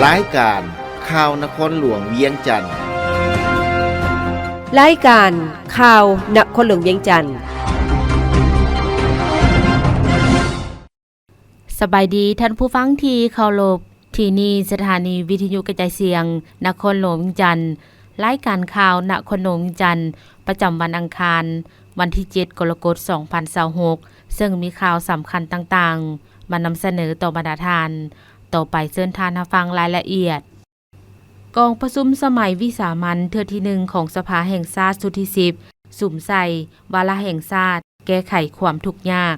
ລາຍການຂ່າວນະຄອນຫຼວງວຽງຈັນ. ລາຍການຂ່າວນະຄອນຫຼວງວຽງຈັນ. ສະບາຍດີທ່ານຜູ້ຟັງທີ່ເຄົາລົບ, ທີ່ນີ້ສະຖານີວິທະຍຸກະຈາຍສຽງນະຄອນຫຼວງວຽງຈັນ. ລາຍການຂ່າວນະຄອນຫຼວງວຽງຈັນ ປະຈຳວັນອັງຄານ ວັນທີເຈັດ ກໍລະກົດ ສອງພັນຊາວຫົກ ເຊິ່ງມີຂ່າວສຳຄັນຕ່າງໆ ມານຳສະເໜີຕໍ່ບັນດາທ່ານ. ຕໍ່ໄປເຊີນທ່ານຮັບຟັງລາຍລະອຽດ. ກອງປະຊຸມສະໄໝວິສາມັນເທື່ອທີໜຶ່ງຂອງສະພາແຫ່ງຊາດຊຸດທີສິບ ສຸມໃສ່ວາລະແຫ່ງຊາດແກ້ໄຂຄວາມທຸກຍາກ.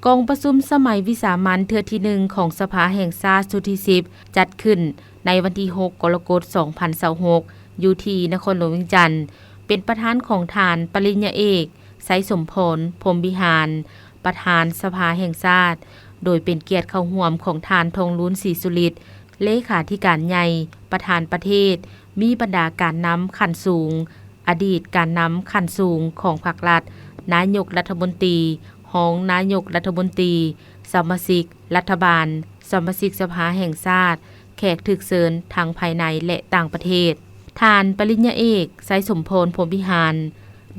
ກອງປະຊຸມສະໄໝວິສາມັນເທື່ອທີໜຶ່ງຂອງສະພາແຫ່ງຊາດຊຸດທີສິບ ຈັດຂຶ້ນໃນວັນທີຫົກ ກໍລະກົດ ສອງພັນຊາວຫົກ ຢູ່ທີ່ນະຄອນຫຼວງວຽງຈັນ, ເປັນປະທານຂອງທ່ານປະລິນຍາເອກ ໄຊສົມພອນ ພົມວິຫານ ປະທານສະພາແຫ່ງຊາດ, ໂດຍເປັນກຽດເຂົ້າຮ່ວມຂອງທ່ານ ທອງລຸນ ສີສຸລິດ ເລຂາທິການໃຫຍ່ ປະທານປະເທດ, ມີບັນດາການນຳຂັ້ນສູງ, ອະດີດການນຳຂັ້ນສູງຂອງພັກລັດ, ນາຍົກລັດຖະມົນຕີ, ຮອງນາຍົກລັດຖະມົນຕີ, ສະມາຊິກລັດຖະບານ, ສະມາຊິກສະພາແຫ່ງຊາດ, ແຂກຖືກເຊີນທັງພາຍໃນ ແລະ ຕ່າງປະເທດ. ທ່ານປະລິນຍາເອກ ໄຊສົມພອນ ພົມວິຫານ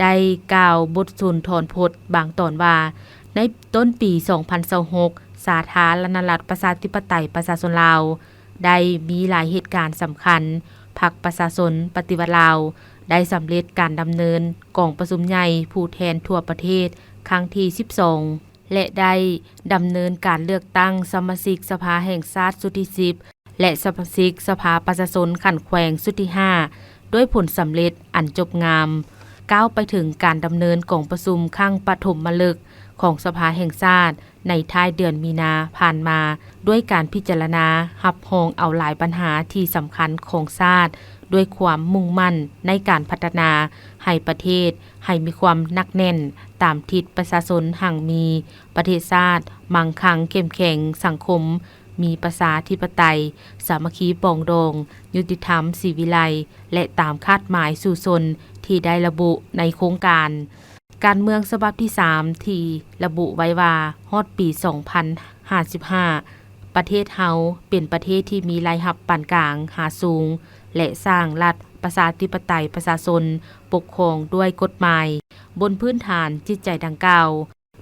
ໄດ້ກ່າວບົດສຸນທອນພົດບາງຕອນວ່າ, ໃນຕົ້ນປີສອງພັນຊາວຫົກ ສາທາລະນະລັດ ປະຊາທິປະໄຕ ປະຊາຊົນລາວ ໄດ້ມີຫຼາຍເຫດການສຳຄັນ. ພັກປະຊາຊົນປະຕິວັດລາວ ໄດ້ສຳເລັດການດຳເນີນກອງປະຊຸມໃຫຍ່ຜູ້ແທນທົ່ວປະເທດຄັ້ງທີສິບສອງ ແລະ ໄດ້ດຳເນີນການເລືອກຕັ້ງສະມາຊິກສະພາແຫ່ງຊາດຊຸດທີສິບ ແລະ ສະມາຊິກສະພາປະຊາຊົນຂັ້ນແຂວງຊຸດທີຫ້າ ດ້ວຍຜົນສຳເລັດອັນຈົບງາມ, ກ້າວໄປເຖິງການດຳເນີນກອງປະຊຸມຄັ້ງປະຖົມມະລຶກຂອງສະພາແຫ່ງຊາດ ໃນທ້າຍເດືອນມີນາຜ່ານມາ, ດ້ວຍການພິຈາລະນາຮັບຮອງເອົາຫຼາຍບັນຫາທີ່ສຳຄັນຂອງຊາດ, ດ້ວຍຄວາມມຸ່ງໝັ້ນໃນການພັດທະນາໃຫ້ປະເທດໃຫ້ມີຄວາມໜັກແໜ້ນຕາມທິດປະຊາຊົນຮັ່ງມີ, ປະເທດຊາດມັ່ງຄັ່ງເຂັ້ມແຂງ, ສັງຄົມມີປະຊາທິປະໄຕ, ສາມັກຄີປອງດອງ, ຍຸຕິທຳ, ສີວິໄລ ແລະ ຕາມຄາດໝາຍສູ້ຊົນທີ່ໄດ້ລະບຸໃນໂຄງການ. ການເມືອງສະບັບທີສາມ ທີ່ລະບຸໄວ້ວ່າ ຮອດປີສອງພັນຫ້າສິບຫ້າ ປະເທດເຮົາເປັນປະເທດທີ່ມີລາຍຮັບປານກາງຫາສູງ ແລະ ສ້າງລັດປະຊາທິປະໄຕປະຊາຊົນປົກຄອງດ້ວຍກົດໝາຍ. ບົນພື້ນຖານຈິດໃຈດັ່ງກ່າວ,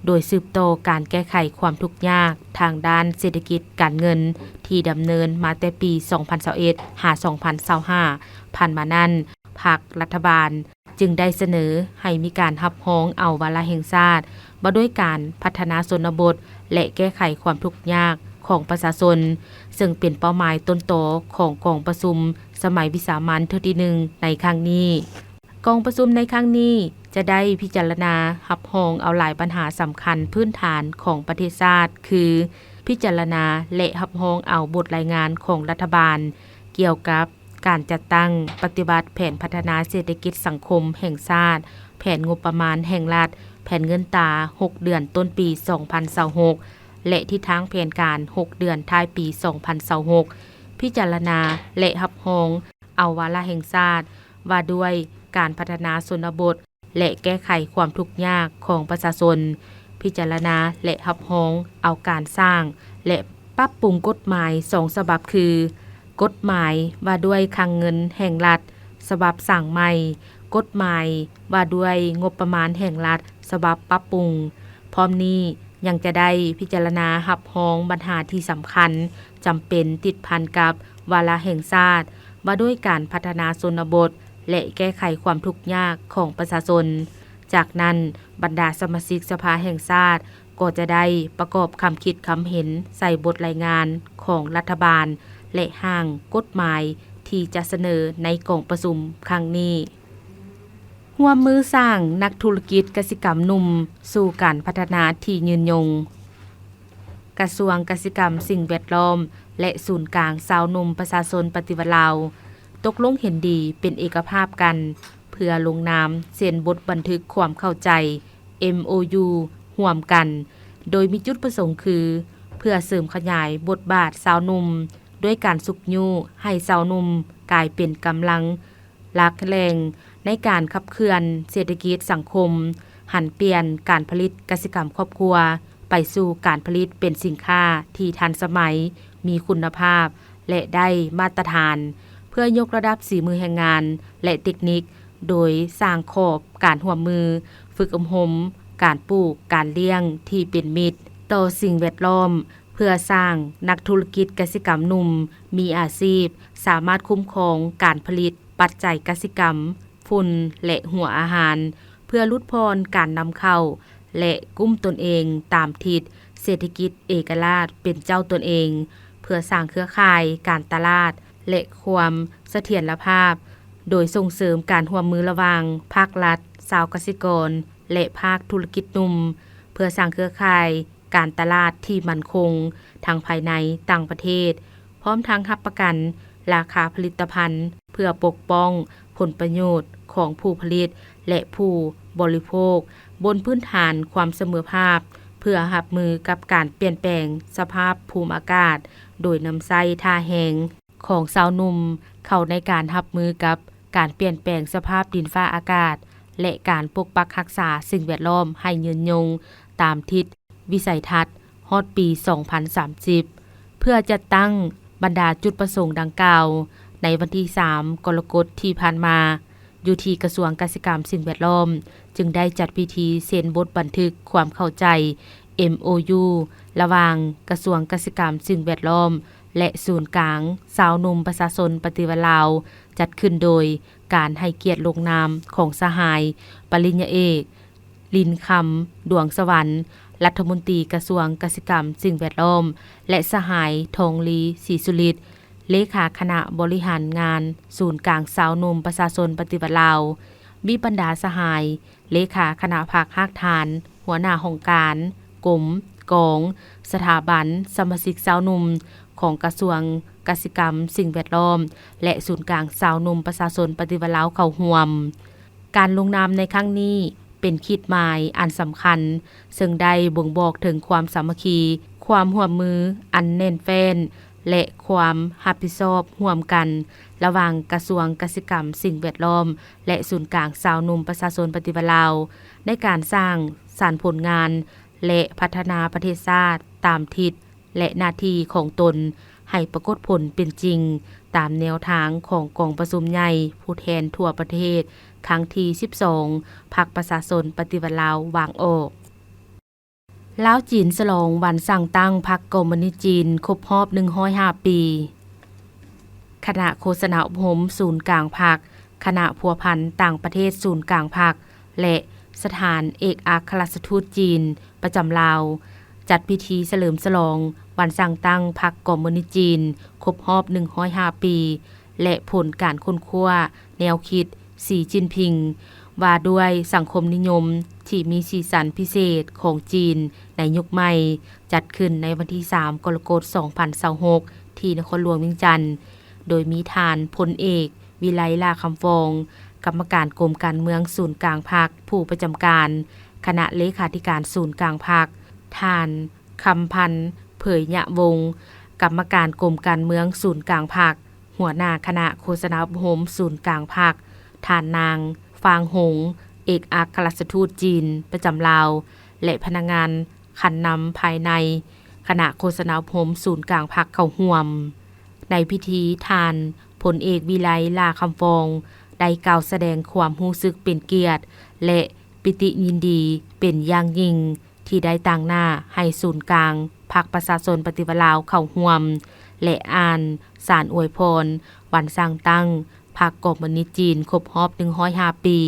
ໂດຍສືບຕໍ່ການແກ້ໄຂຄວາມທຸກຍາກທາງດ້ານເສດຖະກິດການເງິນທີ່ດຳເນີນມາແຕ່ປີສອງພັນຊາວເອັດ ຫາ ສອງພັນຊາວຫ້າ ຜ່ານມານັ້ນ, ພັກລັດຖະບານ ຈຶ່ງໄດ້ສະເໜີໃຫ້ມີການຮັບຮອງເອົາວາລະແຫ່ງຊາດ ວ່າດ້ວຍການພັດທະນາຊົນນະບົດ ແລະ ແກ້ໄຂຄວາມທຸກຍາກຂອງປະຊາຊົນ, ເຊິ່ງເປັນເປົ້າໝາຍຕົ້ນຕໍຂອງກອງປະຊຸມສະໄໝວິສາມັນເທື່ອທີໜຶ່ງໃນຄັ້ງນີ້. ກອງປະຊຸມໃນຄັ້ງນີ້ຈະໄດ້ພິຈາລະນາຮັບຮອງເອົາຫຼາຍບັນຫາສຳຄັນພື້ນຖານຂອງປະເທດຊາດ ຄື ພິຈາລະນາ ແລະ ຮັບຮອງເອົາບົດລາຍງານຂອງລັດຖະບານກ່ຽວກັບ ການຈັດຕັ້ງປະຕິບັດແຜນພັດທະນາເສດຖະກິດສັງຄົມແຫ່ງຊາດ, ແຜນງົບປະມານແຫ່ງລັດ, ແຜນເງິນຕາຫົກເດືອນຕົ້ນປີສອງພັນຊາວຫົກ ແລະ ທິດທາງແຜນການຫົກເດືອນທ້າຍປີສອງພັນຊາວຫົກ, ພິຈາລະນາ ແລະ ຮັບຮອງເອົາວາລະແຫ່ງຊາດວ່າດ້ວຍການພັດທະນາຊົນນະບົດ ແລະ ແກ້ໄຂຄວາມທຸກຍາກຂອງປະຊາຊົນ, ພິຈາລະນາ ແລະ ຮັບຮອງເອົາການສ້າງ ແລະ ປັບປຸງກົດໝາຍສອງສະບັບຄື ກົດໝາຍວ່າດ້ວຍຄັງເງິນແຫ່ງລັດ ສະບັບສ້າງໃໝ່, ກົດໝາຍວ່າດ້ວຍງົບປະມານແຫ່ງລັດ ສະບັບປັບປຸງ. ພ້ອມນີ້ຍັງຈະໄດ້ພິຈາລະນາຮັບຮອງບັນຫາທີ່ສຳຄັນ ຈຳເປັນຕິດພັນກັບວາລະແຫ່ງຊາດ ວ່າດ້ວຍການພັດທະນາຊົນນະບົດ ແລະ ແກ້ໄຂຄວາມທຸກຍາກຂອງປະຊາຊົນ. ຈາກນັ້ນ, ບັນດາສະມາຊິກສະພາແຫ່ງຊາດກໍຈະໄດ້ປະກອບຄຳຄິດຄຳເຫັນໃສ່ບົດລາຍງານຂອງລັດຖະບານ ແລະ ຮ່າງກົດໝາຍທີ່ຈະສະເໜີໃນກອງປະຊຸມຄັ້ງນີ້. ຮ່ວມມືສ້າງນັກທຸລະກິດກະສິກຳໜຸ່ມສູ່ການພັດທະນາທີ່ຍືນຍົງ. ກະຊວງກະສິກຳ, ສິ່ງແວດລ້ອມ ແລະ ສູນກາງຊາວໜຸ່ມປະຊາຊົນປະຕິວັດລາວ ຕົກລົງເຫັນດີເປັນເອກະພາບກັນ ເພື່ອລົງນາມເຊັນບົດບັນທຶກຄວາມເຂົ້າໃຈ ເອັມໂອຢູ ຮ່ວມກັນ, ໂດຍມີຈຸດປະສົງຄື ເພື່ອເສີມຂະຫຍາຍບົດບາດຊາວໜຸ່ມ ດ້ວຍການຊຸກຍູ້ໃຫ້ຊາວໜຸ່ມກາຍເປັນກຳລັງ ຫຼັກແຫຼ່ງໃນການຂັບເຄື່ອນເສດຖະກິດສັງຄົມ, ຫັນປ່ຽນການຜະລິດກະສິກຳຄອບຄົວໄປສູ່ການຜະລິດເປັນສິນຄ້າທີ່ທັນສະໄໝ, ມີຄຸນນະພາບ ແລະ ໄດ້ມາດຕະຖານ ເພື່ອຍົກລະດັບສີມືແຮງງານ ແລະ ເຕັກນິກ ໂດຍສ້າງຂອບການຮ່ວມມື ຝຶກອົບຮົມການປູກ, ການລ້ຽງທີ່ເປັນມິດຕໍ່ສິ່ງແວດລ້ອມ, ເພື່ອສ້າງນັກທຸລະກິດກະສິກຳໜຸ່ມມີອາຊີບ ສາມາດຄຸ້ມຄອງການຜະລິດ ປັດໄຈກະສິກຳ, ຝຸ່ນ ແລະ ຫົວອາຫານ ເພື່ອຫຼຸດຜ່ອນການນຳເຂົ້າ ແລະ ກຸ້ມຕົນເອງຕາມທິດເສດຖະກິດເອກະລາດເປັນເຈົ້າຕົນເອງ, ເພື່ອສ້າງເຄືອຂ່າຍການຕະຫຼາດ ແລະ ຄວາມສະຖຽນລະພາບ, ໂດຍສົ່ງເສີມການຮ່ວມມືລະຫວ່າງພາກລັດ, ຊາວກະສິກອນ ແລະ ພາກທຸລະກິດໜຸ່ມ, ເພື່ອສ້າງເຄືອຂ່າຍ ການຕະຫຼາດທີ່ໝັ້ນຄົງທັງພາຍໃນຕ່າງປະເທດ, ພ້ອມທັງຮັບປະກັນລາຄາຜະລິດຕະພັນ ເພື່ອປົກປ້ອງຜົນປະໂຫຍດຂອງຜູ້ຜະລິດ ແລະ ຜູ້ບໍລິໂພກ ບົນພື້ນຖານຄວາມສະເໝີພາບ ເພື່ອຮັບມືກັບການປ່ຽນແປງສະພາບພູມອາກາດ ໂດຍນຳໃຊ້ທ່າແຮງ ຂອງຊາວໜຸ່ມເຂົ້າໃນການຮັບມືກັບການປ່ຽນແປງສະພາບດິນຟ້າອາກາດ ແລະ ການປົກປັກຮັກສາສິ່ງແວດລ້ອມໃຫ້ຍືນຍົງຕາມທິດວິໄສທັດຮອດປີສອງພັນສາມສິບ ເພື່ອຈັດຕັ້ງບັນດາຈຸດປະສົງດັ່ງກ່າວ ໃນວັນທີສາມ ກໍລະກົດທີ່ຜ່ານມາ ຢູ່ທີ່ກະຊວງກະສິກຳສິ່ງແວດລ້ອມ ຈຶ່ງໄດ້ຈັດພິທີເຊັນບົດບັນທຶກຄວາມເຂົ້າໃຈ ເອັມໂອຢູ ລະຫວ່າງກະຊວງກະສິກຳສິ່ງແວດລ້ອມ ແລະ ສູນກາງຊາວໜຸ່ມປະຊາຊົນປະຕິວັດລາວ ຈັດຂຶ້ນໂດຍການໃຫ້ກຽດລົງນາມຂອງສະຫາຍປະລິນຍາເອກ ລິນຄຳ ດວງສະຫວັນ ລັດຖະມົນຕີກະຊວງກະສິກຳສິ່ງແວດລ້ອມ ແລະ ສະຫາຍ ທອງລີ ສີສຸລິດ ເລຂາຄະນະບໍລິຫານງານສູນກາງຊາວໜຸ່ມປະຊາຊົນປະຕິວັດລາວ, ມີບັນດາສະຫາຍ ເລຂາຄະນະພັກຮາກຖານ, ຫົວໜ້າຫ້ອງການ, ກົມ, ກອງ, ສະຖາບັນ, ສະມາຊິກຊາວໜຸ່ມຂອງກະຊວງກະສິກຳ, ສິ່ງແວດລ້ອມ ແລະ ສູນກາງຊາວໜຸ່ມປະຊາຊົນປະຕິວັດລາວເຂົ້າຮ່ວມ. ການລົງນາມໃນຄັ້ງນີ້ເປັນຂີດໝາຍອັນສຳຄັນ, ເຊິ່ງໄດ້ບົ່ງບອກເຖິງຄວາມສາມັກຄີ, ຄວາມຮ່ວມມືອັນແໜ້ນແຟ້ນ ແລະ ຄວາມຮັບຜິດຊອບຮ່ວມກັນ ລະຫວ່າງກະຊວງກະສິກຳ, ສິ່ງແວດລ້ອມ ແລະ ສູນກາງຊາວໜຸ່ມປະຊາຊົນປະຕິວັດລາວ ໃນການສ້າງສານຜົນງານ ແລະ ພັດທະນາປະເທດຊາດຕາມທິດ ແລະ ໜ້າທີ່ຂອງຕົນໃຫ້ປາກົດຜົນເປັນຈິງ ຕາມແນວທາງຂອງກອງປະຊຸມໃຫຍ່ຜູ້ແທນທົ່ວປະເທດ ຄັ້ງທີສິບສອງ ພັກປະຊາຊົນປະຕິວັດລາວວາງອອກ. ລາວ-ຈີນສະຫຼອງວັນສ້າງຕັ້ງພັກຄອມມູນິດຈີນຄົບຮອບໜຶ່ງຮ້ອຍຫ້າປີ. ຄະນະໂຄສະນາອົບຮົມສູນກາງພັກ, ຄະນະພົວພັນຕ່າງປະເທດສູນກາງພັກ ແລະ ສະຖານເອກອັກຄະລັດຖະທູດຈີນປະຈຳລາວ ຈັດພິທີສະເຫຼີມສະຫຼອງວັນສ້າງຕັ້ງພັກຄອມມູນິດຈີນຄົບຮອບໜຶ່ງຮ້ອຍຫ້າປີ ແລະ ຜົນການຄົ້ນຄວ້າແນວຄິດ ສີຈິ້ນຜິງ ວ່າດ້ວຍສັງຄົມນິຍົມທີ່ມີສີສັນພິເສດຂອງຈີນໃນຍຸກໃໝ່ ຈັດຂຶ້ນໃນວັນທີສາມ ກໍລະກົດ ສອງພັນຊາວຫົກ ທີ່ນະຄອນຫຼວງວຽງຈັນ, ໂດຍມີທ່ານພົນເອກ ວິໄລ ຫຼ້າຄຳຟອງ ກຳມະການກົມການເມືອງສູນກາງພັກ ຜູ້ປະຈຳການຄະນະເລຂາທິການສູນກາງພັກ, ທ່ານ ຄຳພັນ ເຜີຍຍະວົງ ກຳມະການກົມການເມືອງສູນກາງພັກ, ຫົວໜ້າຄະນະໂຄສະນາອົບຮົມສູນກາງພັກ, ທ່ານນາງ ຟາງຫົງ ເອກອັກຄະລັດຖະທູດຈີນປະຈຳລາວ ແລະ ພະນັກງານຂັ້ນນຳພາຍໃນຄະນະໂຄສະນາອົບຮົມສູນກາງພັກເຂົ້າຮ່ວມ. ໃນພິທີ ທ່ານພົນເອກ ວິໄລ ຫຼ້າຄຳຟອງ ໄດ້ກ່າວສະແດງຄວາມຮູ້ສຶກເປັນກຽດ ແລະ ປິຕິຍິນດີເປັນຢ່າງຍິ່ງ ທີ່ໄດ້ຕາງໜ້າໃຫ້ສູນກາງພັກປະຊາຊົນປະຕິວັດລາວເຂົ້າຮ່ວມ ແລະ ອ່ານສານອວຍພອນວັນສ້າງຕັ້ງພັກຄອມມູນິດຈີນຄົບຮອບໜຶ່ງຮ້ອຍຫ້າປີ.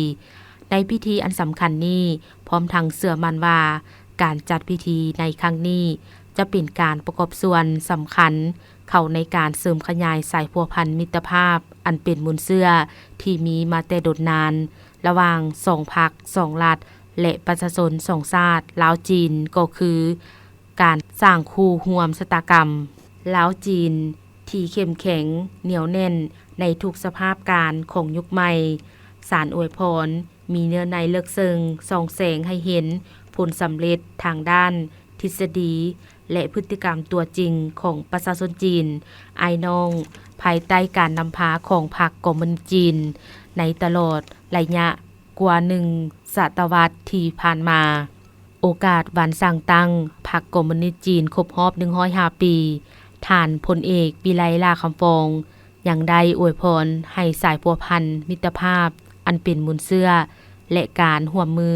ໃນພິທີອັນສຳຄັນນີ້ ພ້ອມທັງເຊື່ອໝັ້ນວ່າ ການຈັດພິທີໃນຄັ້ງນີ້ ຈະເປັນການປະກອບສ່ວນສຳຄັນເຂົ້າໃນການເສີມຂະຫຍາຍສາຍພົວພັນມິດຕະພາບອັນເປັນມູນເຊື້ອທີ່ມີມາແຕ່ດົນນານ ລະຫວ່າງສອງພັກ, ສອງລັດ ແລະ ປະຊາຊົນສອງຊາດລາວ-ຈີນ ກໍຄື ການສ້າງຄູ່ຮ່ວມຊະຕາກຳລາວ-ຈີນ ທີ່ເຂັ້ມແຂງໜຽວແໜ້ນໃນທຸກສະພາບການຂອງຍຸກໃໝ່. ສານອວຍພອນມີເນື້ອໃນເລິກເຊິ່ງ ສ່ອງແສງໃຫ້ເຫັນຜົນສຳເລັດທາງດ້ານທິດສະດີ ແລະ ພຶດຕິກຳຕົວຈິງຂອງປະຊາຊົນຈີນ ອ້າຍນ້ອງ ພາຍໃຕ້ການນຳພາຂອງພັກຄອມມູນິດຈີນ ໃນຕະຫຼອດໄລຍະກວ່າໜຶ່ງສະຕະວັດທີ່ຜ່ານມາ. ໂອກາດວັນສ້າງຕັ້ງພັກຄອມມູນິດຈີນຄົບຮອບໜຶ່ງຮ້ອຍຫ້າປີ ທ່ານພົນເອກ ວິໄລ ຫຼ້າຄຳຟອງ ຍັງໄດ້ອວຍພອນໃຫ້ສາຍພົວພັນມິດຕະພາບອັນເປັນມູນເຊື້ອ ແລະ ການຮ່ວມມື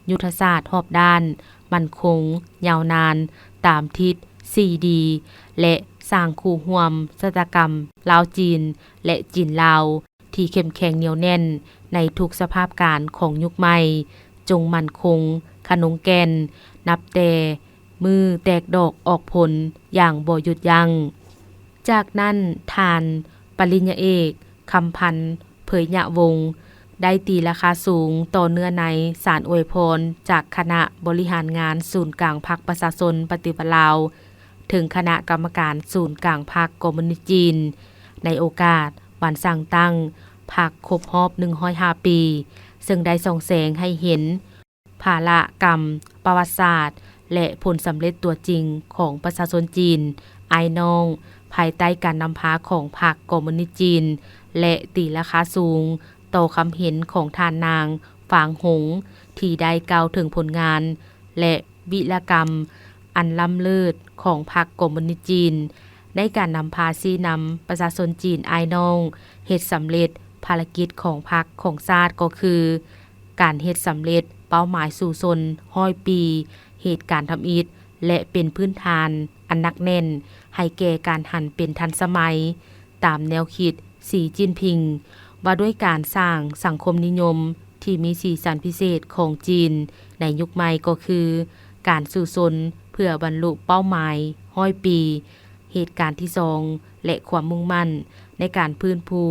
ຍຸດທະສາດຮອບດ້ານ ໝັ້ນຄົງ, ຍາວນານ ຕາມທິດສີ່ດີ ແລະ ສ້າງຄູ່ຮ່ວມຊະຕາກຳລາວ-ຈີນ ແລະ ຈີນ-ລາວ ທີ່ເຂັ້ມແຂງໜຽວແໜ້ນໃນທຸກສະພາບການຂອງຍຸກໃໝ່, ຈົ່ງໝັ້ນຄົງ, ຂະໜົງແກ່ນ, ນັບແຕ່ມື້ແຕກດອກອອກຜົນຢ່າງບໍ່ຢຸດຢັ້ງ. ຈາກນັ້ນ, ທ່ານປະລິນຍາເອກ ຄຳພັນ ເຜີຍຍະວົງ ໄດ້ຕີລາຄາສູງຕໍ່ເນື້ອໃນສານອວຍພອນຈາກຄະນະບໍລິຫານງານສູນກາງພັກປະຊາຊົນປະຕິວັດລາວ ເຖິງຄະນະກຳມະການສູນກາງພັກຄອມມູນິດຈີນ ໃນໂອກາດວັນສ້າງຕັ້ງພັກຄົບຮອບໜຶ່ງຮ້ອຍຫ້າປີ, ເຊິ່ງໄດ້ສ່ອງແສງໃຫ້ເຫັນ ພາລະກຳປະຫວັດສາດ ແລະ ຜົນສຳເລັດຕົວຈິງຂອງປະຊາຊົນຈີນອ້າຍນ້ອງ ພາຍໃຕ້ການນຳພາຂອງພັກຄອມມູນິດຈີນ ແລະ ຕີລາຄາສູງຕໍ່ຄຳເຫັນຂອງທ່ານນາງ ຟາງ ຫົງ ທີ່ໄດ້ກ່າວເຖິງຜົນງານ ແລະ ວິລະກຳອັນລ້ຳເລີດຂອງພັກຄອມມູນິດຈີນ ໃນການນຳພາຊີ້ນຳປະຊາຊົນຈີນອ້າຍນ້ອງເຮັດສຳເລັດພາລະກິດຂອງພັກຂອງຊາດ ກໍຄື ການເຮັດສຳເລັດເປົ້າໝາຍສູ້ຊົນຮ້ອຍປີ ເຫດການທຳອິດ ແລະ ເປັນພື້ນຖານອັນໜັກແໜ້ນໃຫ້ແກ່ການຫັນເປັນທັນສະໄໝ ຕາມແນວຄິດ ສີ ຈິ້ນຜິງ ວ່າດ້ວຍການສ້າງສັງຄົມນິຍົມທີ່ມີສີສັນພິເສດຂອງຈີນໃນຍຸກໃໝ່ ກໍຄື ການສູ້ຊົນເພື່ອບັນລຸເປົ້າໝາຍຮ້ອຍປີ ເຫດການທີສອງ ແລະ ຄວາມມຸ່ງໝັ້ນໃນການຟື້ນຟູ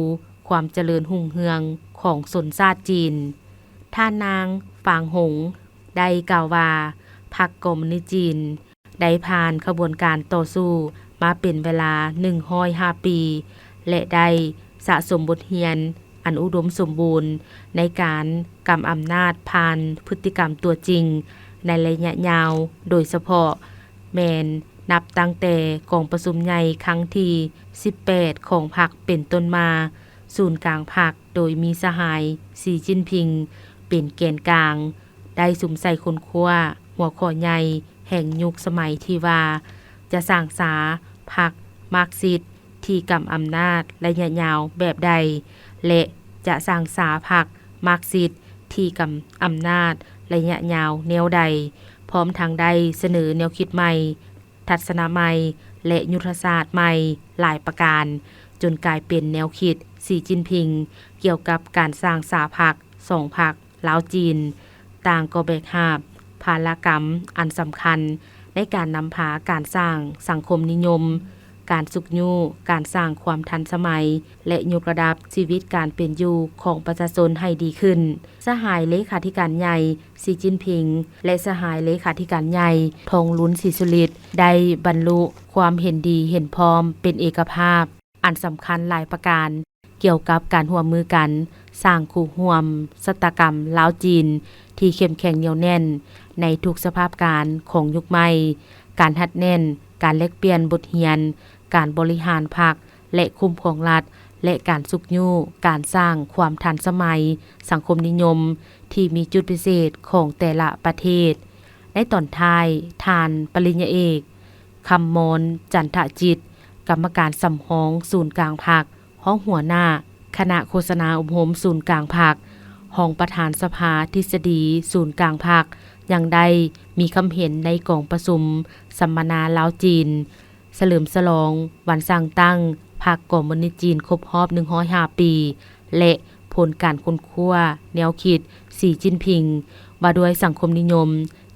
ຄວາມຈະເລີນຮຸ່ງເຮືອງຂອງຊົນຊາດຈີນ. ທ່ານນາງ ຟາງ ຫົງ ໄດ້ກ່າວວ່າ ພັກຄອມມູນິດຈີນໄດ້ຜ່ານຂະບວນການຕໍ່ສູ້ມາເປັນເວລາໜຶ່ງຮ້ອຍຫ້າປີ ແລະ ໄດ້ສະສົມບົດຮຽນອັນອຸດົມສົມບູນໃນການກຳອຳນາດຜ່ານພຶດຕິກຳຕົວຈິງໃນໄລຍະຍາວ, ໂດຍສະເພາະ ແມ່ນນັບຕັ້ງແຕ່ກອງປະຊຸມໃຫຍ່ຄັ້ງທີສິບແປດຂອງພັກເປັນຕົ້ນມາ, ສູນກາງພັກໂດຍມີສະຫາຍ ສີ ຈິ້ນຜິງ ເປັນແກນກາງ, ໄດ້ສຸມໃສ່ຄົ້ນຄວ້າຫົວຂໍ້ໃຫຍ່ແຫ່ງຍຸກສະໄໝທີ່ວ່າ ຈະສ້າງສາພັກມາກຊິດ ທີ່ກຳອຳນາດໄລຍະຍາວແບບໃດ ແລະ ຈະສ້າງສາພັກມາກຊິດທີ່ກຳອຳນາດໄລຍະຍາວແນວໃດ, ພ້ອມທັງໄດ້ສະເໜີແນວຄິດໃໝ່, ທັດສະນະໃໝ່ ແລະ ຍຸດທະສາດໃໝ່ຫຼາຍປະການ, ຈົນກາຍເປັນແນວຄິດ ສີ ຈິ້ນຜິງ ກ່ຽວກັບການສ້າງສາພັກສອງພັກ ລາວ-ຈີນ ຕ່າງກໍແບກຫາບພາລະກຳອັນສຳຄັນໃນການນຳພາການສ້າງສັງຄົມນິຍົມ, ການຊຸກຍູ້ການສ້າງຄວາມທັນສະໄໝ ແລະ ຍົກລະດັບຊີວິດການເປັນຢູ່ຂອງປະຊາຊົນໃຫ້ດີຂຶ້ນ. ສະຫາຍເລຂາທິການໃຫຍ່ ສີ ຈິ້ນຜິງ ແລະ ສະຫາຍເລຂາທິການໃຫຍ່ ທອງລຸນ ສີສຸລິດ ໄດ້ບັນລຸຄວາມເຫັນດີເຫັນພ້ອມເປັນເອກະພາບ ອັນສຳຄັນຫຼາຍປະການ ກ່ຽວກັບການຮ່ວມມືກັນສ້າງຄູ່ຮ່ວມຊະຕາກຳລາວ-ຈີນ ທີ່ເຂັ້ມແຂງໜຽວແໜ້ນໃນທຸກສະພາບການຂອງຍຸກໃໝ່, ການຮັດແໜ້ນ, ການແລກປ່ຽນບົດຮຽນ, ການບໍລິຫານພັກ ແລະ ຄຸ້ມຄອງລັດ ແລະ ການຊຸກຍູ້ການສ້າງຄວາມທັນສະໄໝສັງຄົມນິຍົມທີ່ມີຈຸດພິເສດຂອງແຕ່ລະປະເທດ. ໃນຕອນທ້າຍ, ທ່ານປະລິນຍາເອກ ຄຳມອນ ຈັນທະຈິດ, ກຳມະການສຳຮອງສູນກາງພັກ, ຮອງຫົວໜ້າຄະນະໂຄສະນາອົບຮົມສູນກາງພັກ, ຮອງປະທານສະພາທິດສະດີສູນກາງພັກ ຍັງໄດ້ມີຄຳເຫັນໃນກອງປະຊຸມສຳມະນາລາວ-ຈີນ ສະເຫຼີມສະຫຼອງວັນສ້າງຕັ້ງພັກຄອມມູນິດຈີນຄົບຮອບໜຶ່ງຮ້ອຍຫ້າປີ ແລະ ຜົນການຄົ້ນຄວ້າແນວຄິດ ສີ ຈິ້ນຜິງ ວ່າດ້ວຍສັງຄົມນິຍົມ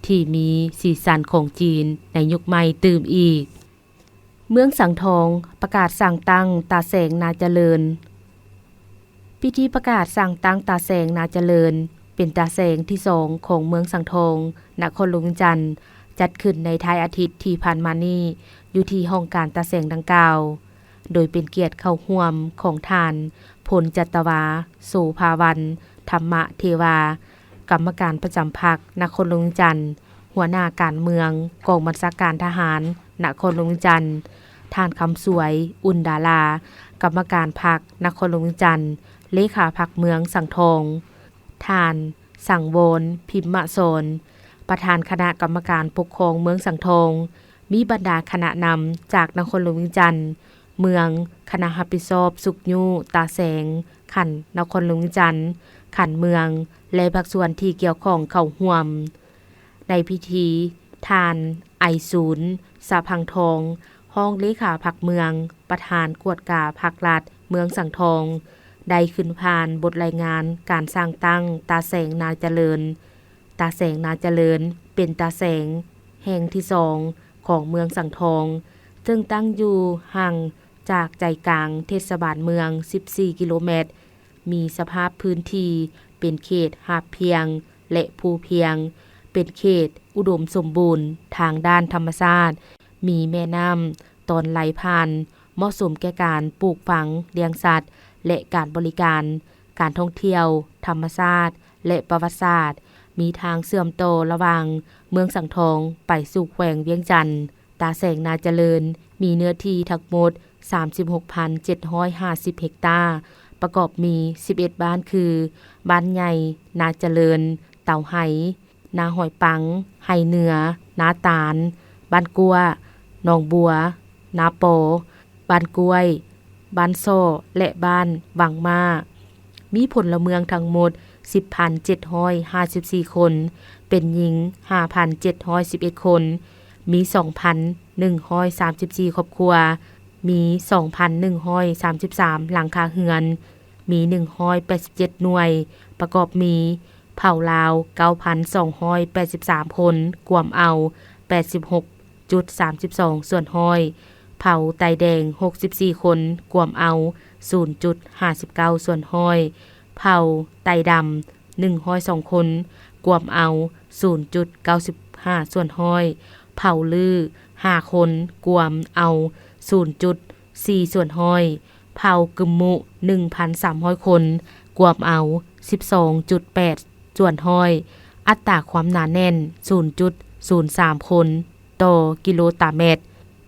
ທີ່ມີສີສັນຂອງຈີນໃນຍຸກໃໝ່ຕື່ມອີກ. ເມືອງສັງທອງປະກາດສ້າງຕັ້ງຕາແສງນາຈະເລີນ. ພິທີປະກາດສ້າງຕັ້ງຕາແສງນາຈະເລີນ ເປັນຕາແສງທີສອງຂອງເມືອງສັງທອງ, ນະຄອນຫຼວງວຽງຈັນ, ຈັດຂຶ້ນໃນທ້າຍອາທິດທີ່ຜ່ານມານີ້ ຢູ່ທີ່ຫ້ອງການຕາແສງດັ່ງກ່າວ, ໂດຍເປັນກຽດເຂົ້າຮ່ວມຂອງທ່ານ ພົນຈັດຕະວາ ໂສພາວັນ ທຳມະເທວາ, ກຳມະການປະຈຳພັກນະຄອນຫຼວງວຽງຈັນ, ຫົວໜ້າການເມືອງກອງບັນຊາການທະຫານນະຄອນຫຼວງວຽງຈັນ, ທ່ານ ຄຳສວຍ ອຸ່ນດາລາ, ກຳມະການພັກນະຄອນຫຼວງວຽງຈັນ, ເລຂາພັກເມືອງສັງທອງ, ທ່ານ ສັງວອນ ພິມມະສອນ, ປະທານຄະນະກຳມະການປົກຄອງເມືອງສັງທອງ, ມີບັນດາຄະນະນຳຈາກນະຄອນຫຼວງວຽງຈັນ, ເມືອງ, ຄະນະຮັບຜິດຊອບຊຸກຍູ້ຕາແສງຂັ້ນນະຄອນຫຼວງວຽງຈັນ, ຂັ້ນເມືອງ ແລະ ພາກສ່ວນທີ່ກ່ຽວຂ້ອງເຂົ້າຮ່ວມ. ໃນພິທີ, ທ່ານ ໄອສູນ ສະພັງທອງ, ຮອງເລຂາພັກເມືອງ, ປະທານກວດກາພັກລັດເມືອງສັງທອງ ໄດ້ຂຶ້ນຜ່ານບົດລາຍງານການສ້າງຕັ້ງຕາແສງນາຈະເລີນ. ຕາແສງນາຈະເລີນເປັນຕາແສງແຫ່ງທີສອງຂອງເມືອງສັງທອງ, ເຊິ່ງຕັ້ງຢູ່ຫ່າງຈາກໃຈກາງເທດສະບານເມືອງສິບສີ່ກິໂລແມັດ, ມີສະພາບພື້ນທີ່ເປັນເຂດຮາບພຽງ ແລະ ພູພຽງ, ເປັນເຂດອຸດົມສົມບູນທາງດ້ານທຳມະຊາດ, ມີແມ່ນ້ຳຕອນໄຫຼຜ່ານ, ເໝາະສົມແກ່ການປູກຝັງ, ລ້ຽງສັດ ແລະ ການບໍລິການ, ການທ່ອງທ່ຽວ, ທຳມະຊາດ ແລະ ປະຫວັດສາດ, ມີທາງເຊື່ອມຕໍ່ລະຫວ່າງເມືອງສັງທອງໄປສູ່ແຂວງວຽງຈັນ. ຕາແສງນາຈະເລີນ ມີເນື້ອທີ່ທັງໝົດສາມສິບຫົກພັນເຈັດຮ້ອຍຫ້າສິບເຮັກຕາ, ປະກອບມີສິບເອັດບ້ານຄື ບ້ານໃຫຍ່ນາຈະເລີນ, ເຕົາໄຮ, ນາຫອຍປັງ, ໄຮເໜືອ, ນາຕານ, ບ້ານກ້ວ, ໜອງບົວ, ນາປໍ, ບ້ານກ້ວຍ, ບ້ານສໍ້ ແລະ ບ້ານວັງມ້າ. ມີພົນລະເມືອງທັງໝົດສິບພັນເຈັດຮ້ອຍຫ້າສິບສີ່ຄົນ, ເປັນຍິງຫ້າພັນເຈັດຮ້ອຍສິບເອັດຄົນ, ມີສອງພັນໜຶ່ງຮ້ອຍສາມສິບສີ່ຄອບຄົວ, ມີສອງພັນໜຶ່ງຮ້ອຍສາມສິບສາມຫຼັງຄາເຮືອນ, ມີໜຶ່ງຮ້ອຍແປດສິບເຈັດໜ່ວຍ, ປະກອບມີ ເຜົ່າລາວເກົ້າພັນສອງຮ້ອຍແປດສິບສາມຄົນ, ກວມເອົາແປດສິບຫົກຈຸດສາມສິບສອງສ່ວນຮ້ອຍ, ເຜົ່າໄຕແດງຫົກສິບສີ່ຄົນ, ກວມເອົາສູນຈຸດຫ້າສິບເກົ້າສ່ວນຮ້ອຍ, ເຜົ່າໄຕດຳໜຶ່ງຮ້ອຍສອງຄົນ, ກວມເອົາສູນຈຸດເກົ້າສິບຫ້າສ່ວນຮ້ອຍ, ເຜົ່າລື້ຫ້າຄົນ, ກວມເອົາສູນຈຸດສີ່ສ່ວນຮ້ອຍ, ເຜົ່າກຶມມຸໜຶ່ງພັນສາມຮ້ອຍຄົນ, ກວມເອົາສິບສອງຈຸດແປດສ່ວນຮ້ອຍ, ອັດຕາຄວາມໜາແໜ້ນສູນຈຸດສູນສາມຄົນຕໍ່ກິໂລຕາແມັດ,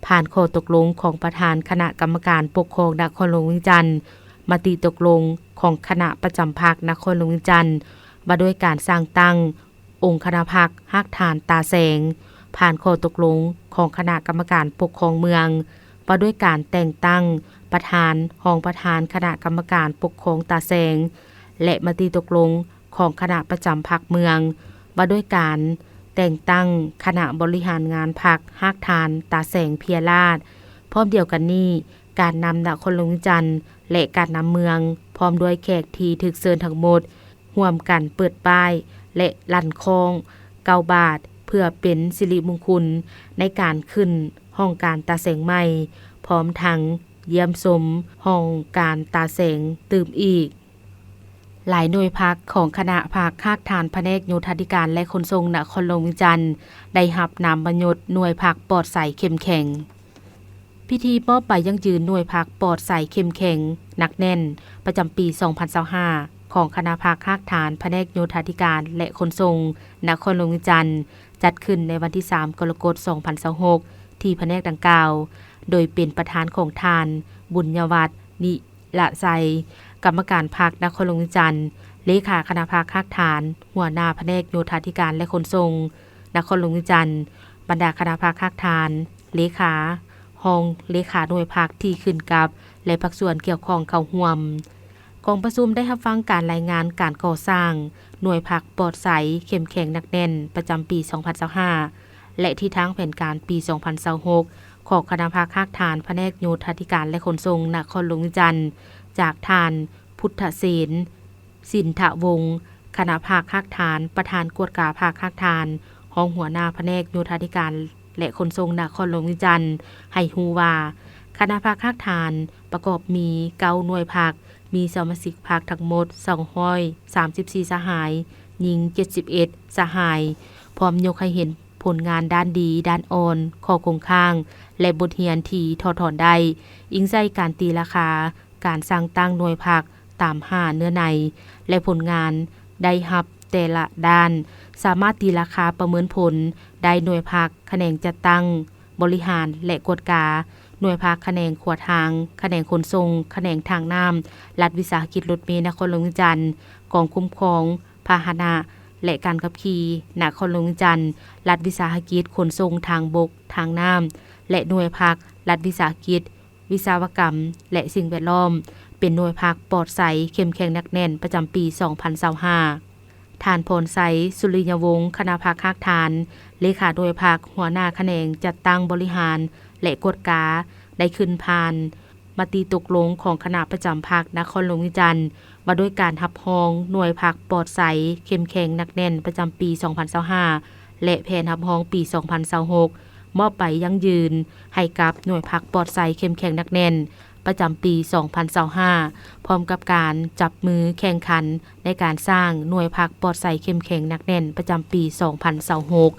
ຜ່ານຂໍ້ຕົກລົງຂອງປະທານຄະນະກຳມະການປົກຄອງນະຄອນຫຼວງວຽງຈັນ, ມະຕິຕົກລົງຂອງຄະນະປະຈຳພັກນະຄອນຫຼວງວຽງຈັນ ວ່າດ້ວຍການສ້າງຕັ້ງ ອົງຄະນະພັກຮາກຖານຕາແສງ, ຜ່ານຂໍ້ຕົກລົງຂອງຄະນະກຳມະການປົກຄອງເມືອງ ວ່າດ້ວຍການແຕ່ງຕັ້ງປະທານ, ຮອງປະທານຄະນະກຳມະການປົກຄອງຕາແສງ ແລະ ມະຕິຕົກລົງຂອງຄະນະປະຈຳພັກເມືອງ ວ່າດ້ວຍການແຕ່ງຕັ້ງຄະນະບໍລິຫານງານພັກຮາກຖານຕາແສງເພຍລາດ. ພ້ອມດຽວກັນນີ້, ການນຳນະຄອນຫຼວງວຽງຈັນ ແລະ ການນຳເມືອງ ພ້ອມດ້ວຍແຂກທີ່ຖືກເຊີນທັງໝົດ ຮ່ວມກັນເປີດປ້າຍ ແລະ ລັ່ນຄ້ອງເກົ້າບາດ ເພື່ອເປັນສິລິມຸງຄຸນໃນການຂຶ້ນຫ້ອງການຕາແສງໃໝ່, ພ້ອມທັງຢ້ຽມຊົມຫ້ອງການຕາແສງຕື່ມອີກ. ຫຼາຍໜ່ວຍພັກຂອງຄະນະພັກຮາກຖານພະແນກໂຍທາທິການ ແລະ ຂົນສົ່ງນະຄອນຫຼວງວຽງຈັນ ໄດ້ຮັບນາມມະຍົດໜ່ວຍພັກປອດໃສເຂັ້ມແຂງ. ພິທີມອບໃບຢັ້ງຢືນໜ່ວຍພັກປອດໃສເຂັ້ມແຂງ ໜັກແໜ້ນ ປະຈຳປີສອງພັນຊາວຫ້າ ຂອງຄະນະພັກຮາກຖານພະແນກໂຍທາທິການ ແລະ ຂົນສົ່ງນະຄອນຫຼວງວຽງຈັນ ຈັດຂຶ້ນໃນວັນທີສາມ ກໍລະກົດ ສອງພັນຊາວຫົກ ທີ່ພະແນກດັ່ງກ່າວ, ໂດຍເປັນປະທານຂອງທ່ານ ບຸນຍະວັດ ນິລະໄຊ, ກຳມະການພັກນະຄອນຫຼວງວຽງຈັນ, ເລຂາຄະນະພັກຮາກຖານ, ຫົວໜ້າພະແນກໂຍທາທິການ ແລະ ຂົນສົ່ງນະຄອນຫຼວງວຽງຈັນ, ບັນດາຄະນະພັກຮາກຖານ, ເລຂາ, ຮອງເລຂາໜ່ວຍພັກທີ່ຂຶ້ນກັບ ແລະ ພາກສ່ວນກ່ຽວຂ້ອງເຂົ້າຮ່ວມ. ກອງປະຊຸມໄດ້ຮັບຟັງການລາຍງານການກໍ່ສ້າງໜ່ວຍພັກປອດໃສເຂັ້ມແຂງໜັກແໜ້ນປະຈຳປີສອງພັນຊາວຫ້າ ແລະ ທິດທາງແຜນການປີສອງພັນຊາວຫົກ ຂອງຄະນະພັກຮາກຖານພະແນກໂຍທາທິການ ແລະ ຂົນສົ່ງນະຄອນຫຼວງວຽງຈັນ ຈາກທ່ານ ພຸດທະເສນ ສິນທະວົງ, ຄະນະພັກຮາກຖານ, ປະທານກວດກາພັກຮາກຖານ, ຮອງຫົວໜ້າພະແນກໂຍທາທິການ ແລະ ຂົນສົ່ງນະຄອນຫຼວງວຽງຈັນ ໃຫ້ຮູ້ວ່າ ຄະນະພັກຮາກຖານປະກອບມີເກົ້າໜ່ວຍພັກ, ມີສະມາຊິກພັກທັງໝົດສອງຮ້ອຍສາມສິບສີ່ສະຫາຍ, ຍິງເຈັດສິບເອັດສະຫາຍ, ພ້ອມຍົກໃຫ້ເຫັນຜົນງານດ້ານດີ, ດ້ານອ່ອນ, ຂໍ້ຄົງຄ້າງ ແລະ ບົດຮຽນທີ່ຖອດຖອນໄດ້, ອີງໃສ່ການຕີລາຄາ ການສ້າງຕັ້ງໜ່ວຍພັກຕາມຫາເນື້ອໃນ ແລະ ຜົນງານໄດ້ຮັບແຕ່ລະດ້ານ, ສາມາດຕີລາຄາປະເມີນຜົນໄດ້ໜ່ວຍພັກຂະແໜງຈັດຕັ້ງ, ບໍລິຫານ ແລະ ກວດກາ, ໜ່ວຍພັກຂະແໜງຂົວທາງ, ຂະແໜງຂົນສົ່ງ, ຂະແໜງທາງນ້ຳ, ລັດວິສາຫະກິດລົດເມນະຄອນຫຼວງວຽງຈັນ, ກອງຄຸ້ມຄອງພາຫະນະ, ແລະ ການຂັບຂີ່ ນະຄອນຫຼວງວຽງຈັນ, ລັດວິສາຫະກິດຂົນສົ່ງທາງບົກ, ທາງນ້ຳ ແລະ ໜ່ວຍພັກລັດວິສາຫະກິດ ວິສະວະກຳ ແລະ ສິ່ງແວດລ້ອມ ເປັນໜ່ວຍພັກປອດໃສ ເຂັ້ມແຂງໜັກແໜ້ນ ປະຈຳປີສອງພັນຊາວຫ້າ. ທ່ານ ພອນໄຊ ສຸລິຍະວົງ ຄະນະພັກຮາກຖານ ເລຂາໜ່ວຍພັກ ຫົວໜ້າຂະແໜງຈັດຕັ້ງບໍລິຫານ ແລະ ກວດກາ ໄດ້ຂຶ້ນຜ່ານມະຕິຕົກລົງຂອງຄະນະປະຈຳພັກນະຄອນຫຼວງວຽງຈັນ ວ່າດ້ວຍການຮັບຮອງໜ່ວຍພັກປອດໃສ ເຂັ້ມແຂງໜັກແໜ້ນ ປະຈຳປີສອງພັນຊາວຫ້າ ແລະ ແຜນຮັບຮອງປີສອງພັນຊາວຫົກ ມອບໃບຢັ້ງຢືນໃຫ້ກັບໜ່ວຍພັກປອດໃສ ເຂັ້ມແຂງໜັກແໜ້ນ ປະຈຳປີສອງພັນຊາວຫ້າ ພ້ອມກັບການຈັບມືແຂ່ງຂັນໃນການສ້າງໜ່ວຍພັກປອດໃສ ເຂັ້ມແຂງໜັກແໜ້ນ ປະຈຳປີສອງພັນຊາວຫົກ.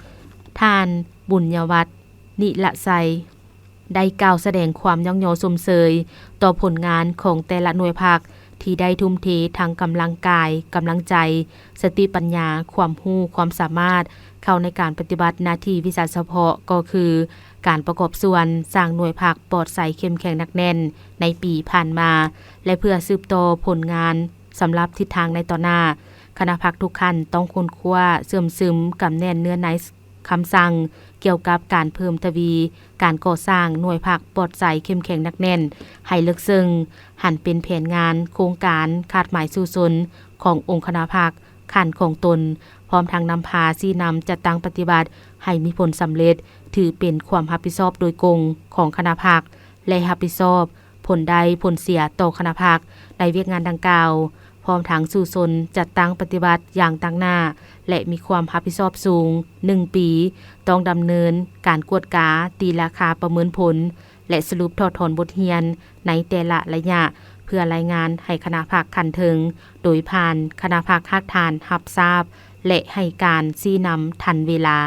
ທ່ານ ບຸນຍະວັດ ນິລະໄຊ ໄດ້ກ່າວສະແດງຄວາມຍ້ອງຍໍຊົມເຊີຍຕໍ່ຜົນງານຂອງແຕ່ລະໜ່ວຍພັກ ທີ່ໄດ້ທຸ່ມເທທັງກຳລັງກາຍ, ກຳລັງໃຈ, ສະຕິປັນຍາ, ຄວາມຮູ້, ຄວາມສາມາດ ເຂົ້າໃນການປະຕິບັດໜ້າທີ່ວິຊາສະເພາະ ກໍຄືການປະກອບສ່ວນສ້າງໜ່ວຍພັກປອດໃສ ເຂັ້ມແຂງໜັກແໜ້ນໃນປີຜ່ານມາ ແລະ ເພື່ອສືບຕໍ່ຜົນງານສຳລັບທິດທາງໃນຕໍ່ໜ້າ, ຄະນະພັກທຸກຂັ້ນຕ້ອງຄົ້ນຄວ້າເຊື່ອມຊຶມກຳແໜ້ນເນື້ອໃນ ຄຳສັ່ງກ່ຽວກັບການເພີ່ມທະວີການກໍ່ສ້າງໜ່ວຍພັກປອດໃສ ເຂັ້ມແຂງໜັກແໜ້ນໃຫ້ເລິກເຊິ່ງ, ຫັນເປັນແຜນງານ, ໂຄງການ, ຄາດໝາຍສູ້ຊົນຂອງອົງຄະນະພັກຂັ້ນຂອງຕົນ, ພ້ອມທັງນຳພາຊີ້ນຳຈັດຕັ້ງປະຕິບັດໃຫ້ມີຜົນສຳເລັດ, ຖືເປັນຄວາມຮັບຜິດຊອບໂດຍກົງຂອງຄະນະພັກ ແລະ ຮັບຜິດຊອບຜົນໄດ້ຜົນເສຍຕໍ່ຄະນະພັກໃນວຽກງານດັ່ງກ່າວ, ພ້ອມທັງສູ້ຊົນຈັດຕັ້ງປະຕິບັດຢ່າງຕັ້ງໜ້າ ແລະ ມີຄວາມຮັບຜິດຊອບສູງ. ໜຶ່ງປີ ຕ້ອງດຳເນີນການກວດກາຕີລາຄາປະເມີນຜົນ ແລະ ສະຫຼຸບຖອດຖອນບົດຮຽນໃນແຕ່ລະໄລຍະ ເພື່ອລາຍງານໃຫ້ຄະນະພັກຂັ້ນເທິງ ໂດຍຜ່ານຄະນະພັກຮາກຖານຮັບຊາບ ແລະ ໃຫ້ການຊີ້ນຳທັນເວລາ.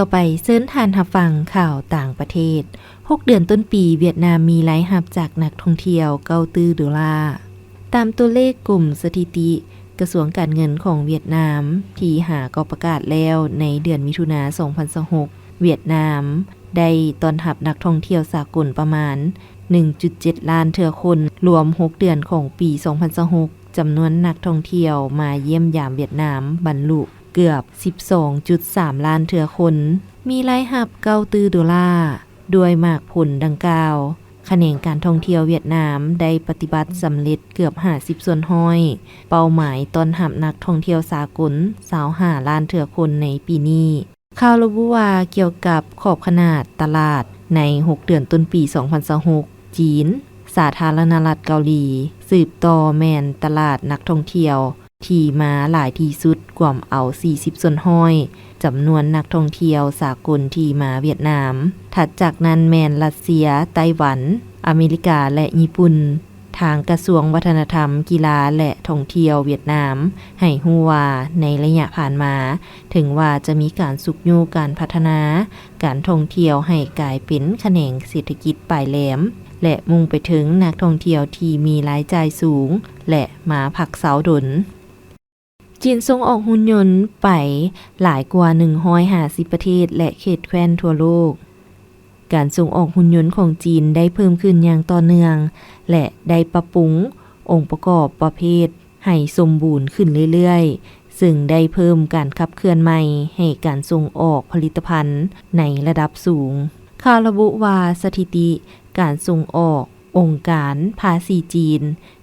ຕໍ່ໄປເຊີນທ່ານຮັບຟັງຂ່າວຕ່າງປະເທດ. ຫົກເດືອນຕົ້ນປີ, ຫວຽດນາມມີລາຍຮັບຈາກນັກທ່ອງທ່ຽວເກົ້າຕື້ໂດລາ. ຕາມຕົວເລກກົມສະຖິຕິກະຊວງການເງິນຂອງຫວຽດນາມ ທີ່ຫາກໍປະກາດແລ້ວໃນເດືອນມິຖຸນາ ສອງພັນຊາວຫົກ, ຫວຽດນາມໄດ້ຕ້ອນຮັບນັກທ່ອງທ່ຽວສາກົນປະມານໜຶ່ງຈຸດເຈັດລ້ານເທື່ອຄົນ. ລວມຫົກເດືອນຂອງປີສອງພັນຊາວຫົກ, ຈຳນວນນັກທ່ອງທ່ຽວມາຢ້ຽມຢາມຫວຽດນາມບັນລຸເກືອບສິບສອງຈຸດສາມລ້ານເທື່ອຄົນ, ມີລາຍຮັບເກົ້າຕື້ໂດລາ. ດ້ວຍໝາກຜົນດັ່ງກ່າວ, ຂະແໜງການທ່ອງທ່ຽວຫວຽດນາມໄດ້ປະຕິບັດສຳເລັດເກືອບຫ້າສິບສ່ວນຮ້ອຍເປົ້າໝາຍຕ້ອນຮັບນັກທ່ອງທ່ຽວສາກົນຊາວຫ້າລ້ານເທື່ອຄົນໃນປີນີ້. ຂ່າວລະບຸວ່າ ກ່ຽວກັບຂອບຂະໜາດຕະຫຼາດໃນຫົກເດືອນຕົ້ນປີສອງພັນຊາວຫົກ, ຈີນ, ສາທາລະນະລັດເກົາຫຼີ ສືບຕໍ່ແມ່ນຕະຫຼາດນັກທ່ອງທ່ຽວທີ່ມາຫຼາຍທີ່ສຸດ, ກວມເອົາສີ່ສິບສ່ວນຮ້ອຍຈຳນວນນັກທ່ອງທ່ຽວສາກົນທີ່ມາຫວຽດນາມ. ຖັດຈາກນັ້ນແມ່ນລັດເຊຍ, ໄຕ້ຫວັນ, ອາເມລິກາ ແລະ ຍີ່ປຸ່ນ. ທາງກະຊວງວັດທະນະທຳ, ກິລາ ແລະ ທ່ອງທ່ຽວຫວຽດນາມໃຫ້ຮູ້ວ່າ ໃນໄລຍະຜ່ານມາ, ເຖິງວ່າຈະມີການຊຸກຍູ້ການພັດທະນາການທ່ອງທ່ຽວໃຫ້ກາຍເປັນຂະແໜງເສດຖະກິດປາຍແຫຼມ ແລະ ມຸ່ງໄປເຖິງນັກທ່ອງທ່ຽວທີ່ມີລາຍຈ່າຍສູງ ແລະ ມາພັກເຊົາດົນ. ຈີນສົ່ງອອກຫຸ່ນຍົນໄປຫຼາຍກວ່າໜຶ່ງຮ້ອຍຫ້າສິບປະເທດ ແລະ ເຂດແຄວ້ນທົ່ວໂລກ. ການສົ່ງອອກຫຸ່ນຍົນຂອງຈີນໄດ້ເພີ່ມຂຶ້ນຢ່າງຕໍ່ເນື່ອງ ແລະ ໄດ້ປັບປຸງອົງປະກອບປະເພດໃຫ້ສົມບູນຂຶ້ນເລື້ອຍໆ, ເຊິ່ງໄດ້ເພີ່ມການຂັບເຄື່ອນໃໝ່ໃຫ້ການສົ່ງອອກຜະລິດຕະພັນໃນລະດັບສູງ. ຂ່າວລະບຸວ່າ ສະຖິຕິການສົ່ງອອກອົງການພາສີຈີນ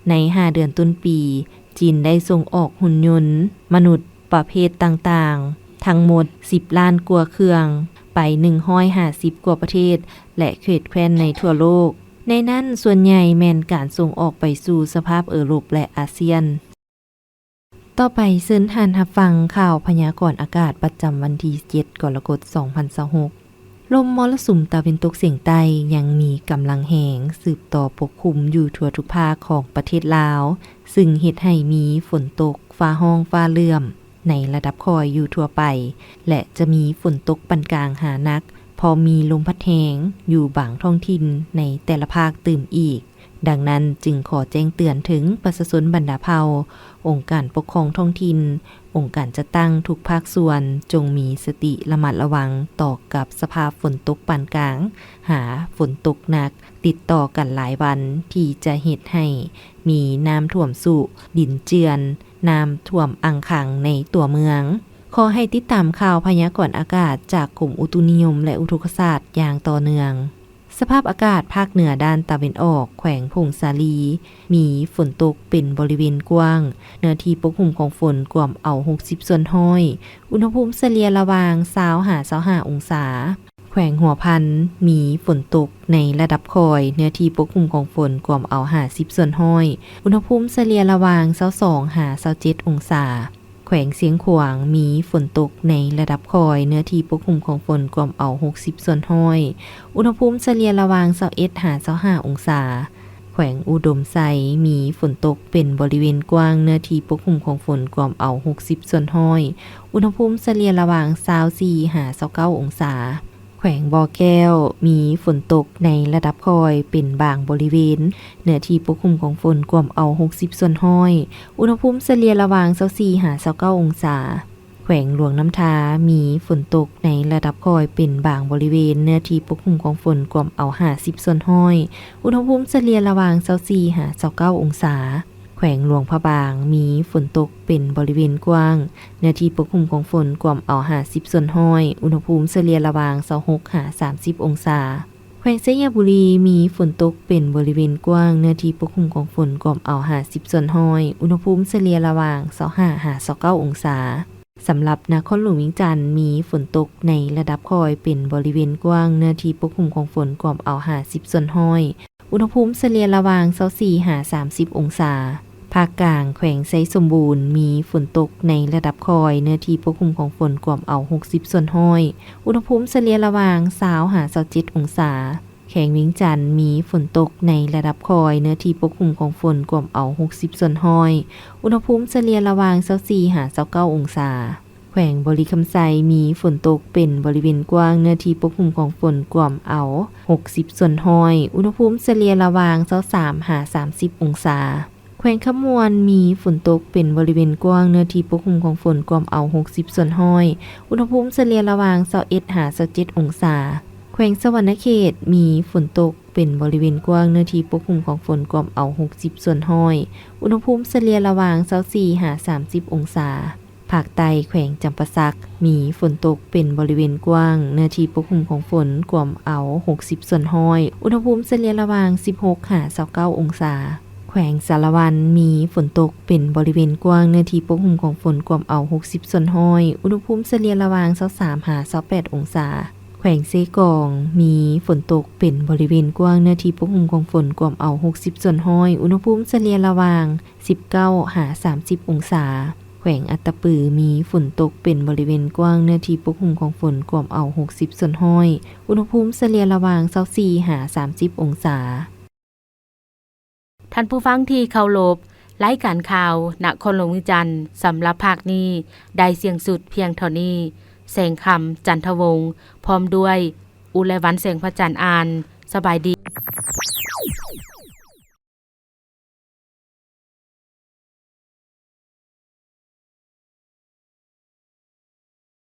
ໃນຫ້າເດືອນຕົ້ນປີ, ຈີນໄດ້ສົ່ງອອກຫຸ່ນຍົນມະນຸດປະເພດຕ່າງໆ ທັງໝົດສິບລ້ານກວ່າເຄື່ອງ ໄປໜຶ່ງຮ້ອຍຫ້າສິບກວ່າປະເທດ ແລະ ເຂດແຄວ້ນໃນທົ່ວໂລກ. ໃນນັ້ນສ່ວນໃຫຍ່ແມ່ນການສົ່ງອອກໄປສູ່ສະພາບເອີຣົບ ແລະ ອາຊຽນ. ຕໍ່ໄປເຊີນທ່ານຮັບຟັງຂ່າວພະຍາກອນອາກາດປະຈຳວັນທີເຈັດ ກໍລະກົດ ສອງພັນຊາວຫົກ. ລົມມໍລະສຸມຕາເວັນຕົກສຽງໃຕ້ຍັງມີກຳລັງແຮງ ສືບຕໍ່ປົກຄຸມຢູ່ທົ່ວທຸກພາກຂອງປະເທດລາວ, ຊຶ່ງເຮັດໃຫ້ມີຝົນຕົກ, ຟ້າຮ້ອງ, ຟ້າເຫຼື້ອມໃນລະດັບຄ່ອຍຢູ່ທົ່ວໄປ ແລະ ຈະມີຝົນຕົກປານກາງຫາໜັກ, ພ້ອມມີລົມພັດແຮງຢູ່ບາງທ້ອງຖິ່ນໃນແຕ່ລະພາກຕື່ມອີກ. ດັ່ງນັ້ນຈຶ່ງຂໍແຈ້ງເຕືອນເຖິງປະຊາຊົນບັນດາເຜົ່າ, ອົງການປົກຄອງທ້ອງຖິ່ນ, ອົງການຈັດຕັ້ງທຸກພາກສ່ວນ ຈົ່ງມີສະຕິລະມັດລະວັງຕໍ່ກັບສະພາບຝົນຕົກປານກາງ ຫາຝົນຕົກໜັກ ຕິດຕໍ່ກັນຫຼາຍວັນ ທີ່ຈະເຮັດໃຫ້ມີນ້ຳຖ້ວມຊຸ, ດິນເຈື່ອນ, ນ້ຳຖ້ວມອັ່ງຄັງໃນຕົວເມືອງ. ຂໍໃຫ້ຕິດຕາມຂ່າວພະຍາກອນອາກາດຈາກກົມອຸຕຸນິຍົມ ແລະ ອຸທົກກະສາດຢ່າງຕໍ່ເນື່ອງ. ສະພາບອາກາດພາກເໜືອດ້ານຕາເວັນອອກ, ແຂວງຜົ້ງສາລີ ມີຝົນຕົກເປັນບໍລິເວນກວ້າງ, ເນື້ອທີ່ປົກຫຸ້ມຂອງຝົນກວມເອົາຫົກສິບສ່ວນຮ້ອຍ, ອຸນຫະພູມສະເລ່ຍລະຫວ່າງຊາວຫາຊາວຫ້າອົງສາ. ແຂວງຫົວພັນ ມີຝົນຕົກໃນລະດັບຄ່ອຍ, ເນື້ອທີ່ປົກຫຸ້ມຂອງຝົນກວມເອົາຫ້າສິບສ່ວນຮ້ອຍ, ອຸນຫະພູມສະເລ່ຍລະຫວ່າງຊາວສອງຫາຊາວເຈັດອົງສາ. ແຂວງຊຽງຂວາງ ມີຝົນຕົກໃນລະດັບຄ່ອຍ, ເນື້ອທີ່ປົກຫຸ້ມຂອງຝົນກວມເອົາຫົກສິບສ່ວນຮ້ອຍ, ອຸນຫະພູມສະເລ່ຍລະຫວ່າງຊາວເອັດຫາຊາວຫ້າອົງສາ. ແຂວງອຸດົມໄຊ ມີຝົນຕົກເປັນບໍລິເວນກວ້າງ, ເນື້ອທີ່ປົກຫຸ້ມຂອງຝົນກວມເອົາຫົກສິບສ່ວນຮ້ອຍ, ອຸນຫະພູມສະເລ່ຍລະຫວ່າງຊາວສີ່ຫາຊາວເກົ້າອົງສາ. ແຂວງບໍ່ແກ້ວ ມີຝົນຕົກໃນລະດັບຄ່ອຍເປັນບາງບໍລິເວນ, ເນື້ອທີ່ປົກຄຸມຂອງຝົນກວມເອົາຫົກສິບສ່ວນຮ້ອຍ, ອຸນຫະພູມສະເລ່ຍລະຫວ່າງຊາວສີ່ຫາຊາວເກົ້າອົງສາ. ແຂວງຫຼວງນ້ຳທາ ມີຝົນຕົກໃນລະດັບຄ່ອຍເປັນບາງບໍລິເວນ, ເນື້ອທີ່ປົກຄຸມຂອງຝົນກວມເອົາຫ້າສິບສ່ວນຮ້ອຍ, ອຸນຫະພູມສະເລ່ຍລະຫວ່າງຊາວສີ່ຫາຊາວເກົ້າອົງສາ. ແຂວງຫຼວງພະບາງ ມີຝົນຕົກເປັນບໍລິເວນກວ້າງ, ເນື້ອທີ່ປົກຄຸມຂອງຝົນກວມເອົາຫ້າສິບສ່ວນຮ້ອຍ, ອຸນຫະພູມສະເລ່ຍລະຫວ່າງຊາວຫົກຫາສາມສິບອົງສາ. ແຂວງໄຊຍະບູລີ ມີຝົນຕົກເປັນບໍລິເວນກວ້າງ, ເນື້ອທີ່ປົກຄຸມຂອງຝົນກວມເອົາຫ້າສິບສ່ວນຮ້ອຍ, ອຸນຫະພູມສະເລ່ຍລະຫວ່າງຊາວຫ້າຫາຊາວເກົ້າອົງສາ. ສຳລັບນະຄອນຫຼວງວຽງຈັນ ມີຝົນຕົກໃນລະດັບຄ່ອຍເປັນບໍລິເວນກວ້າງ, ເນື້ອທີ່ປົກຄຸມຂອງຝົນກວມເອົາຫ້າສິບສ່ວນຮ້ອຍ, ອຸນຫະພູມສະເລ່ຍລະຫວ່າງຊາວສີ່ຫາສາມສິບອົງສາ. ພາກກາງ ແຂວງໄຊສົມບູນ ມີຝົນຕົກໃນລະດັບຄ່ອຍ, ເນື້ອທີ່ປົກຄຸມຂອງຝົນກວມເອົາຫົກສິບສ່ວນຮ້ອຍ, ອຸນຫະພູມສະເລ່ຍລະຫວ່າງຊາວຫາຊາວເຈັດອົງສາ. ແຂວງວຽງຈັນ ມີຝົນຕົກໃນລະດັບຄ່ອຍ, ເນື້ອທີ່ປົກຄຸມຂອງຝົນກວມເອົາຫົກສິບສ່ວນຮ້ອຍ, ອຸນຫະພູມສະເລ່ຍລະຫວ່າງຊາວສີ່ຫາຊາວເກົ້າອົງສາ. ແຂວງບໍລິຄຳໄຊ ມີຝົນຕົກເປັນບໍລິເວນກວ້າງ, ເນື້ອທີ່ປົກຄຸມຂອງຝົນກວມເອົາຫົກສິບສ່ວນຮ້ອຍ, ອຸນຫະພູມສະເລ່ຍລະຫວ່າງຊາວສາມຫາສາມສິບອົງສາ. ແຂວງຄຳມ່ວນ ມີຝົນຕົກເປັນບໍລິເວນກວ້າງ, ເນື້ອທີ່ປົກຄຸມຂອງຝົນກວມເອົາຫົກສິບສ່ວນຮ້ອຍ, ອຸນຫະພູມສະເລ່ຍລະຫວ່າງຊາວເອັດຫາຊາວເຈັດອົງສາ. ແຂວງສະຫວັນນະເຂດ ມີຝົນຕົກເປັນບໍລິເວນກວ້າງ, ເນື້ອທີ່ປົກຄຸມຂອງຝົນກວມເອົາຫົກສິບສ່ວນຮ້ອຍ, ອຸນຫະພູມສະເລ່ຍລະຫວ່າງຊາວສີ່ຫາສາມສິບອົງສາ. ພາກໃຕ້ ແຂວງຈຳປາສັກ ມີຝົນຕົກເປັນບໍລິເວນກວ້າງ, ເນື້ອທີ່ປົກຄຸມຂອງຝົນກວມເອົາຫົກສິບສ່ວນຮ້ອຍ, ອຸນຫະພູມສະເລ່ຍລະຫວ່າງສິບຫົກຫາຊາວເກົ້າອົງສາ. ແຂວງສາລະວັນ ມີຝົນຕົກເປັນບໍລິເວນກວ້າງ, ເນື້ອທີ່ປົກຄຸມຂອງຝົນກວມເອົາຫົກສິບສ່ວນຮ້ອຍ, ອຸນຫະພູມສະເລ່ຍລະຫວ່າງຊາວສາມຫາຊາວແປດອົງສາ. ແຂວງເຊກອງ ມີຝົນຕົກເປັນບໍລິເວນກວ້າງ, ເນື້ອທີ່ປົກຄຸມຂອງຝົນກວມເອົາຫົກສິບສ່ວນຮ້ອຍ, ອຸນຫະພູມສະເລ່ຍລະຫວ່າງສິບເກົ້າຫາສາມສິບອົງສາ. ແຂວງອັດຕະປື ມີຝົນຕົກເປັນບໍລິເວນກວ້າງ, ເນື້ອທີ່ປົກຄຸມຂອງຝົນກວມເອົາຫົກສິບສ່ວນຮ້ອຍ, ອຸນຫະພູມສະເລ່ຍລະຫວ່າງຊາວສີ່ຫາສາມສິບອົງສາ. ທ່ານຜູ້ຟັງທີ່ເຄົາລົບ, ລາຍການຂ່າວນະຄອນຫຼວງວຽງຈັນ ສຳລັບພາກນີ້ ໄດ້ສິ້ນສຸດພຽງເທົ່ານີ້. ແສງຄຳ ຈັນທະວົງ ພ້ອມດ້ວຍ ອຸໄລວັນ ແສງພະຈັນ ອ່ານ. ສະບາຍດີ.